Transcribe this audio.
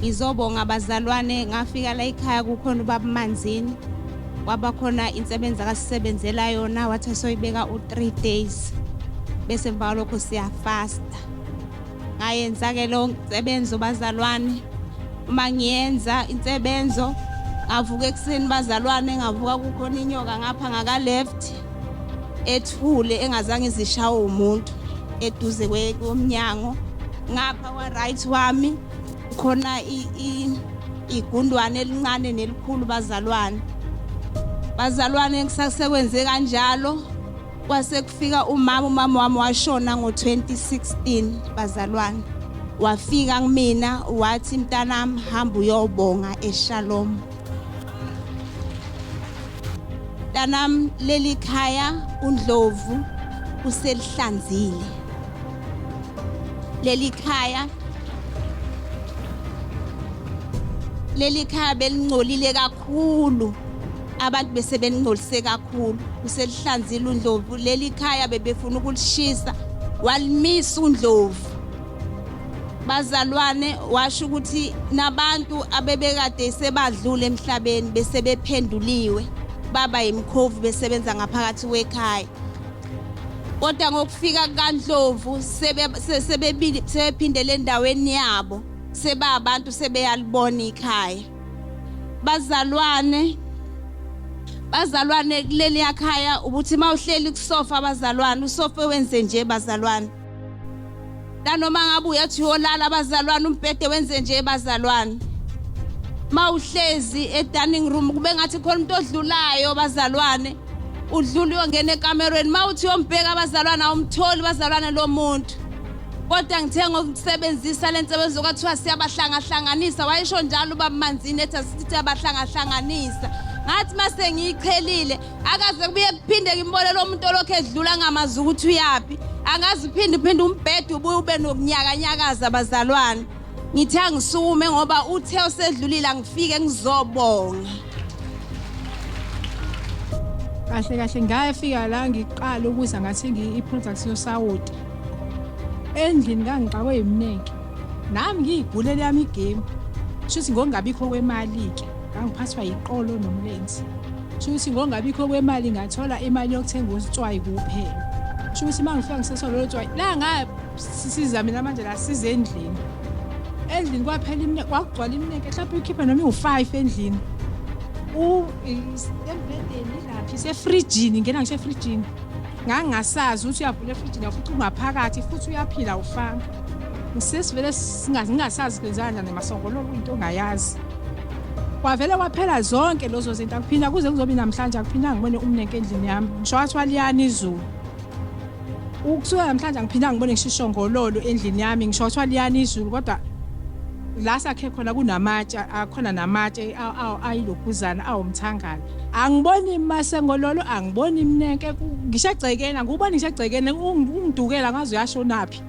Ngizobonga bazalwane ngafika la ekhaya kukhona ubaba Manzini kwaba khona insebenzo akasisebenzela yona wathi soyibeka u3 days bese emva kwalokho siyafasta. Ngayenza ke lo nsebenzo bazalwane uma ngiyenza insebenzo ngavuka ekuseni bazalwane ngavuka kukhona inyoka ngapha ngaka left ethule engazange izishawe umuntu eduze komnyango ngapha kwa right wami khona igundwane elincane nelikhulu bazalwane bazalwane kusasekwenze kanjalo kwase kufika umama umama wami washona ngo-2016 bazalwane wafika kumina wathi mntanami hamba uyobonga eShalom mntanami leli khaya uNdlovu uselihlanzile leli khaya leli khaya belingcolile kakhulu abantu bese belingcolise kakhulu uselihlanzile uNdlovu leli khaya bebefuna ukulishisa walimisa uNdlovu bazalwane washo ukuthi nabantu abebekade sebadlule emhlabeni bese bephenduliwe baba yimkhovu besebenza ngaphakathi kwekhaya kodwa ngokufika kukaNdlovu sebebili sebephindele endaweni yabo sebabantu sebeyalibona ikhaya bazalwane bazalwane kuleli yakhaya ukuthi mawuhleli kusofa bazalwane usofa wenze nje bazalwane nanoma ngabe uyathi uyolala bazalwane umbhede wenze nje bazalwane mawuhlezi e-dining room kube ngathi khona umuntu odlulayo bazalwane udlula uyongena ekamerweni mawuthi uyombheka abazalwane awumtholi bazalwane lo muntu kodwa ngithe ngokusebenzisa le nsebenzo kwathiwa siyabahlangahlanganisa wayesho njalo ubaba Manzini ethi asithi siyabahlangahlanganisa ngathi mase ngiyichelile akaze kubuye kuphinde ngimbone lo muntu olokhu edlula ngamazi ukuthi uyaphi angazi uphinde uphinde umbhede ubuye ube nokunyakanyakaza bazalwane ngithe angisukume ngoba uthe usedlulile angifike ngizobonga kahle kahle ngafika la ngiqala ukuza ngathenga i-product yosawoti endlini ngangixakwe yimnenke nami ngiyigulela yami igame shuthi ngokungabikho kwemali-ke ngangiphathwa yiqolo nomlenze shuthi ngokungabikho kwemali ngathola imali yokuthenga usitswayi kuphela shuthi uma ngifika ngiseswa lolo tswayi la sisiza mina manje la size endlini endlini kwaphela imine kwakugcwala imineke mhlawumbe uyikhiphe noma iwu-five endlini embhedeni ilaphi isefrijini ngena ngisho efrijini ngangingasazi ukuthi uyavula efrijini futhi ungaphakathi futhi uyaphila awufanga sesivele ngingasazi kwenzeka njani masongololo kuyinto ongayazi kwavele kwaphela zonke lezo zinto akuphinda kuze kuzobe namhlanje akuphinda ngibone umnenke endlini yami ngisho kwathiwa liyana izulu Ukusuka namhlanje angiphindanga ngibone ngisho ishongololo endlini yami ngisho kuthiwa liyana izulu kodwa la sakhe khona kunamatshe akhona namatshe ayilokhuzana awumthangala angiboni masengololo angiboni mnenke ngisho egcekeni angikuboni ngisho egcekeni ungidukela ngaze uyashonaphi.